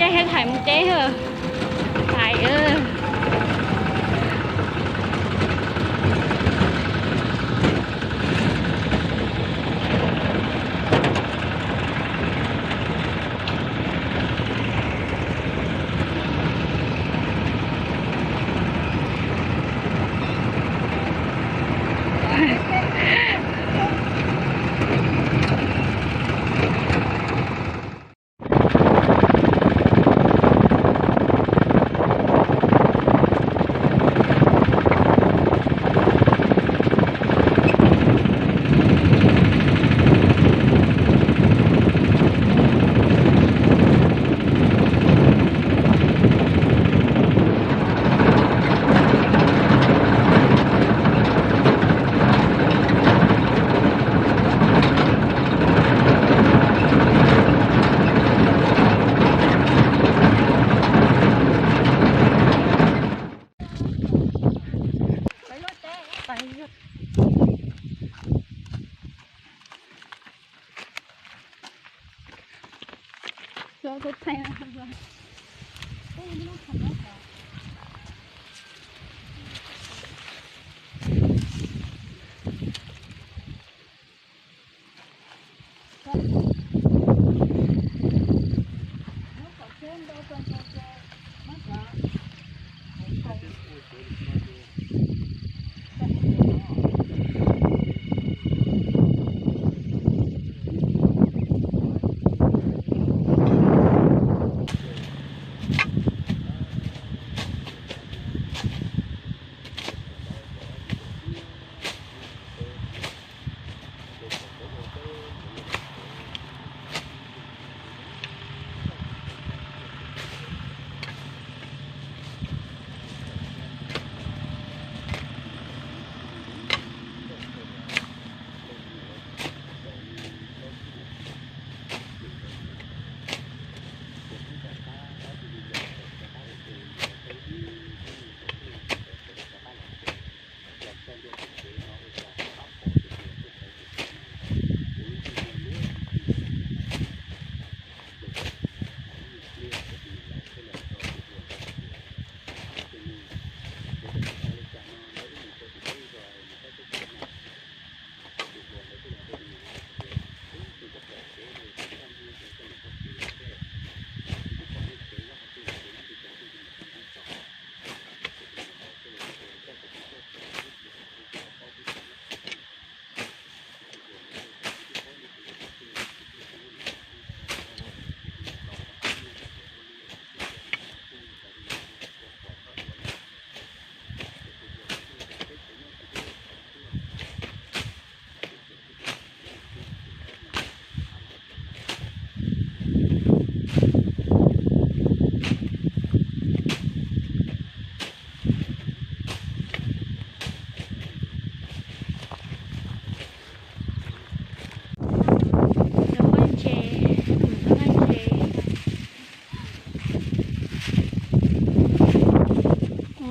Dej thiab, thaiv mus deb thiab. Thaiv.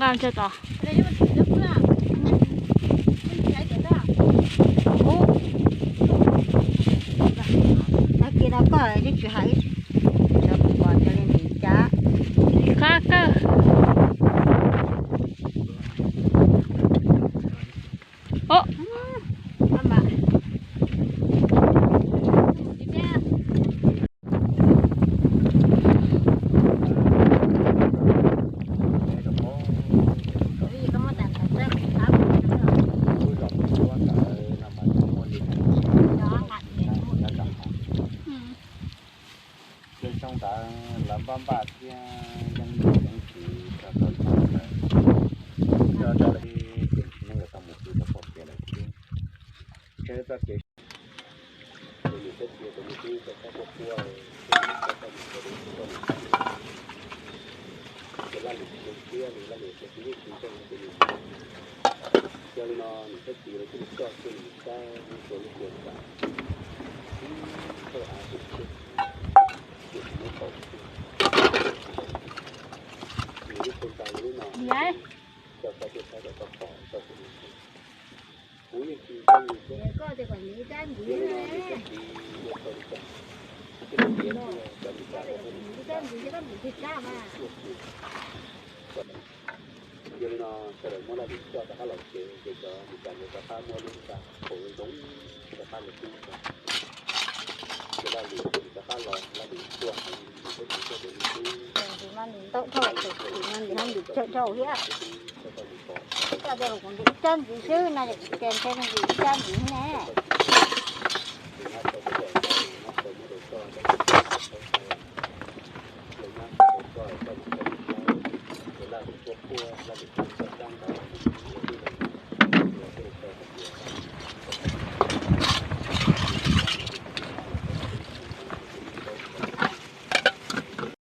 Nqa ntsia tom. Ub, tag kis no koj twb tsis hais, cov kuv pom cov li ntim cas. Qab kawg. Ub. Ces xyoo ntawd lawv npaj npaj thiab yeeb yeeb tsis tau tau ntawd, nco ntsoov li ces tsis muaj yuav tau mus pw rau pom kev lawm thiab. Ntshe txoj kev tus niam thiab txiv tus me tub tau txhawb txhua txhua, tau tau mus ua li tau mus txhawb, ces laj lim tsis siab li, laj lim tsis siab li, tsis nco ntsoov li. Yog li no niam thiab txiv lawv thiaj li coj kiag nws saib mus rau lub tuam tsam, thawj av tseem tshiab, ces tsis muab kaus, nws lub xyoo tas li lub no, coj saib thiaj saib tau txog pom tau tus niam. Kuv yeej tsis ntseeg nws thiab. Yog li no niam thiab txiv yuav tau li cas, thiaj li tiav tias cov niam tais uas muaj Yog li no sawv daws muab Laj Lis coj rov qab los tsev ces cov Meskas nkawd rov qab muab lub tsa qhauv zoo zoo rov qab los pub rau. Ces Laj Lis rov qab los, Laj Lis tuaj heev, nws thiaj tsis tuaj ces nws tub, nws thiaj tsis tuaj ces nws pom coj rau hauv qhov ntawd ib rab ntxiv xwb no, ces ntshe nws ib rab ntxiv ne. Ces nab tau kuv zam ntawd, nab tau muab rau koj, tab sis koj tsis txhob saib, ces nab tau rau koj, koj mam tau mus saib. Ces Laj Lis quaj quaj, Laj Lis quaj txog rab ntawd,